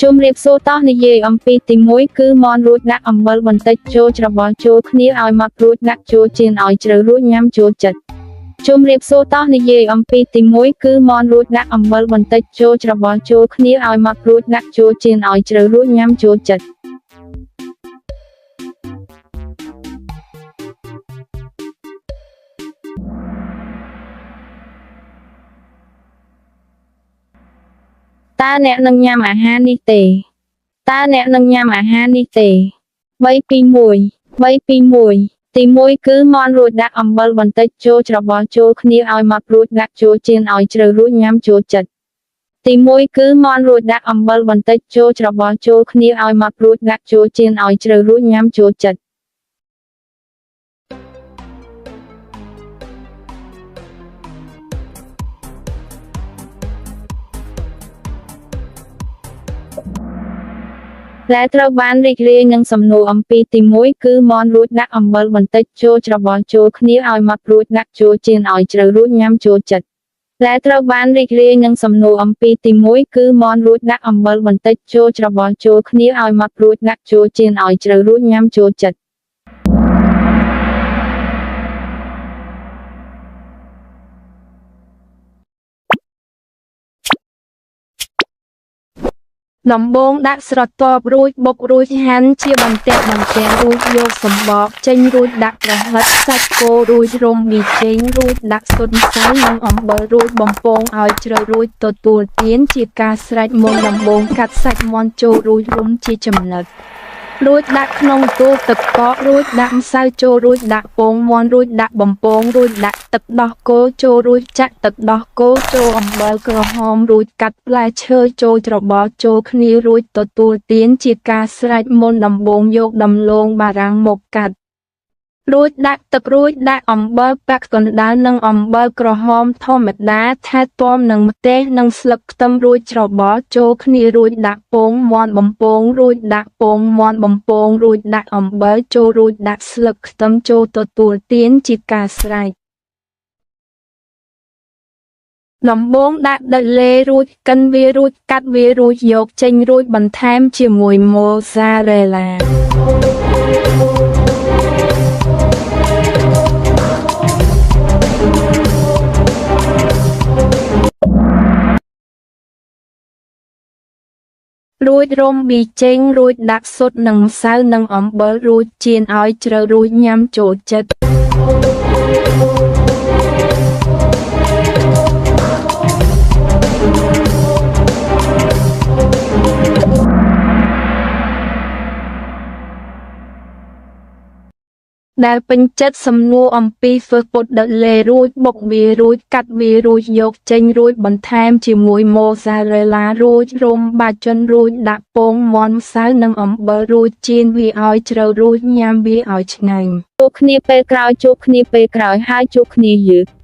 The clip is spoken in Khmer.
ជម្រាបសួរតោះនិយាយអំពីទី1គឺមន់រួចដាក់អំបិលបន្តិចចូលច្របល់ចូលគ្នាឲ្យម៉ត់រួចដាក់ចូលចៀនឲ្យជ្រៅរួចញ៉ាំចូលចិត្តជម្រាបសួរតោះនិយាយអំពីទី1គឺមន់រួចដាក់អំបិលបន្តិចចូលច្របល់ចូលគ្នាឲ្យម៉ត់រួចដាក់ចូលចៀនឲ្យជ្រៅរួចញ៉ាំចូលចិត្តតើអ្នកនឹងញ៉ាំអាហារនេះទេតើអ្នកនឹងញ៉ាំអាហារនេះទេ3 2 1 3 2 1ទី1គឺមន់រួចដាក់អំបិលបន្តិចចូលច្របល់ចូលគ្នាឲ្យម៉ត់រួចដាក់ចូលចៀនឲ្យជ្រៅរួចញ៉ាំចូលចិត្តទី1គឺមន់រួចដាក់អំបិលបន្តិចចូលច្របល់ចូលគ្នាឲ្យម៉ត់រួចដាក់ចូលចៀនឲ្យជ្រៅរួចញ៉ាំចូលចិត្តដែលត្រូវបានរីករាយនឹងសំណួរអំពីទី1គឺមន់រួចដាក់អំបិលបន្តិចចូលច្របល់ចូលគ្នាឲ្យម៉ត់រួចដាក់ចូលចៀនឲ្យជ្រៅរួចញ៉ាំចូលចិត្តដែលត្រូវបានរីករាយនឹងសំណួរអំពីទី1គឺមន់រួចដាក់អំបិលបន្តិចចូលច្របល់ចូលគ្នាឲ្យម៉ត់រួចដាក់ចូលចៀនឲ្យជ្រៅរួចញ៉ាំចូលចិត្ត ដំបូងដាក់ស្រទាប់រួចបុករួចហាន់ជាបន្ទះបន្ទះរួចយកសម្បកចេញរួចដាក់ប្រហិតសាច់គោរួចរុំប៊ីចេងរួចដាក់ស៊ុតម្សៅនិងអំបិលរួចបំពងឲ្យជ្រៅរួចទទួលទានជាការស្រេចមុនដំបូងកាត់សាច់មាន់ចូលរួចរុំជាចំណិតរួចដាក់ក្នុងទូទឹកកករួចដាក់ម្សៅចូលរួចដាក់ពងមាន់រួចដាក់បំពងរួចដាក់ទឹកដោះគោចូលរួចចាក់ទឹកដោះគោចូលអំបិលក្រហមរួចកាត់ផ្លែឈើចូលច្របល់ចូលគ្នារួចទទួលទានជាការស្រេចមុនដំបូងយកដំឡូងបារាំងមកកាត់រួចដាក់ទឹករួចដាក់អំបិលពាក់កណ្ដាលនិងអំបិលក្រហមធម្មតាថែទាំនឹងម្ទេសនិងស្លឹកខ្ទឹមរួចច្របល់ចូលគ្នារួចដាក់ពងមាន់បំពងរួចដាក់ពងមាន់បំពងរួចដាក់អំបិលចូលរួចដាក់ស្លឹកខ្ទឹមចូលទទួលទានជាការស្រេចដំបូងដាក់ដីលេរួចកិនវារួចកាត់វារួចយកចេញរួចបន្ថែមជាមួយម៉ូហ្សារ៉េឡារួចរុំប៊ីចេងរួចដាក់ស៊ុតនិងម្សៅនិងអំបិលរួចចៀនឲ្យជ្រៅរួចញ៉ាំចូលចិត្តដែលពេញចិត្តសំណួរអំពីហ្វឺពុតដលេរួចបុកវារួចកាត់វារួចយកចេញរួចបន្ថែមជាមួយម៉ូហ្សារ៉េឡារួចរុំបាច់ជនរួចដាក់ពងមាន់ម្សៅនិងអំបិលរួចចៀនវាឲ្យជ្រៅរួចញ៉ាំវាឲ្យឆ្ងាញ់ ជួបគ្នាពេលក្រោយជួបគ្នាពេលក្រោយហើយជួបគ្នាយឺត